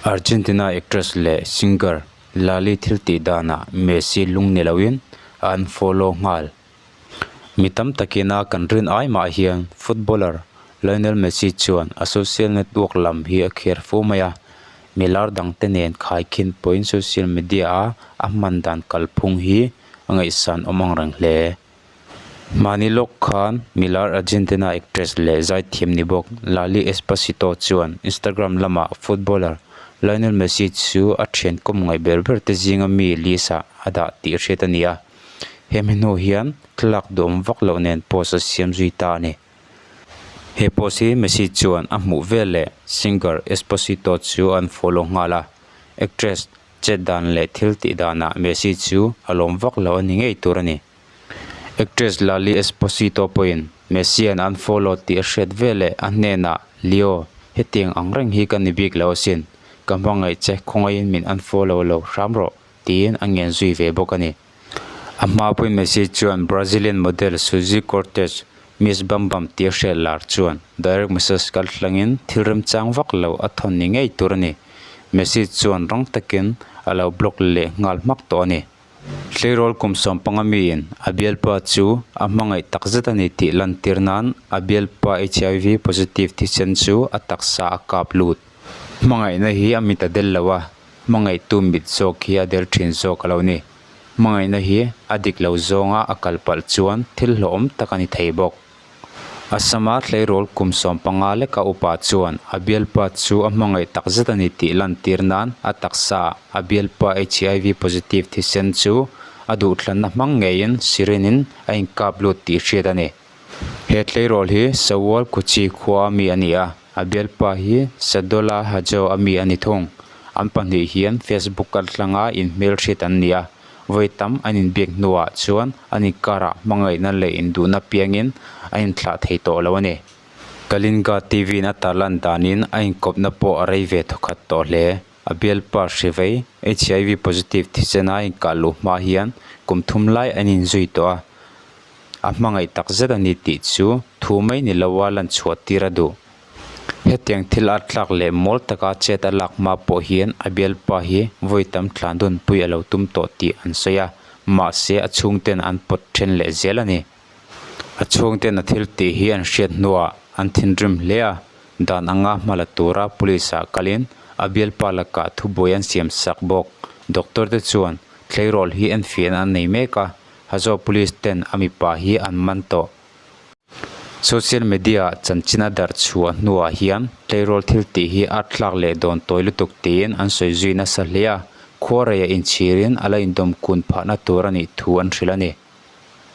Argentina actress leh singer Lali thil tih danah Messi lung ni loin a unfollow nghal. Mi tam takin a kan rin ai mah hian footballer Lionel Messi chuan a social network lam hi a kher fu mai a, mi lar dangte nen khaikhin pawhin social media-a a hman dan kalphung hi a ngaihsan awm ang reng hle. Mahni lawk khan milar Argentina actress leh zaithiam ni bawk Lali Espósito chuan Instagram lamah footballer Lionel Messi chu a thian kawm ngaih ber ber te zinga mi list ah a dah tih hriat a ni a. Hemi hnu hian thlalak duhawm vak loh nen post a siam zui ta a ni. He post hi Messi chuan a hmuh vel leh singer Espósito chu an follow nghal a, actress chet dan leh thil tih danah Messi chu a lawm vak lo a ni ngei tur a ni. Actress Lali Esposito pawhin Messi-a'n an follow tih a hriat veleh a hnenah, Leo, hetiang ang reng hi ka ni bik lo asin. Ka hmangaih che, khawngaihin min unfollow lo hram rawh, tiin a ngen zui ve bawk a ni. A hma pawhin Messi chuan Brazilian model Suzy Cortez, Miss Bam Bam tih a hriat lar chuan direct message kal thlangin thil remchang vak lo a thawn ni ngei tur a ni. Messi chuan rang takin a lo block leh nghal hmak tawh a ni. Tleirawl kum 15 miin a bialpa chu a hmangaih takzet a ni tih lantir nan a bialpa HIV positive thisen chu a taksa a kap lut. Hmangaihna hi a mit a del lo a, hmangaihtu mit zawk hi a del thin zawk a lo ni. Hmangaihna hi a dik lo zawnga a kal palh chuan thil hlawhawm tak a ni thei bawk. Assam-a tleirawl kum 15 leka upa chuan a bialpa chu a hmangaih takzet a ni tih lantir nan a taksa a bialpa HIV positive thisen chu a duhthlanna hmang ngeiin syringe-in a inkap lut tih hriat a ni. He tleirawl hi Sawal Kuchi khua a mi a ni a, a bialpa hi Sadola Hajo a mi a ni thung. An pahnih hian Facebook kaltlanga inhmelhriat an ni a. Vawi tam an inbiak hnuah chuan an inkarah hmangaihna leh induhna piangin a inthlah thei tawh lo a ni. Kalinga TV-in a tarlan danin a inkawpna pawh a rei ve thawkhat tawh hle. A bialpa hrivei, HIV positive thisena a inkah luh hma hian kum thum lai an inzui tawh a, a hmangaih takzet a ni tih chu thu mai ni loa lan chhuah tir a duh. Hetiang thil a tlak leh mawl taka chet a lak hma pawh hian a bialpa hi vawi tam tlan dawnpui a lo tum tawh tih an sawi a, mahse a chhungten an pawt then leh zel a ni. A chhungten a thil tih hi an hriat hnuah an thinrim hle a, dan anga hma la tura police ah kalin a bialpa lakah thubuai an siam sak bawk. Doctor te chuan tleirawl hi enfiahna an nei mek a, Hazo police ten a mipa hi an man tawh. Social media ah chanchin a darh chhuah hnuah hian tleirawl thil tih hi a thlak leh dawn tawi lutuk tiin an sawi zui nasa hle a, khuareiah inchhirin a la indawm kun phahna tur a nih thu an hrilh a ni.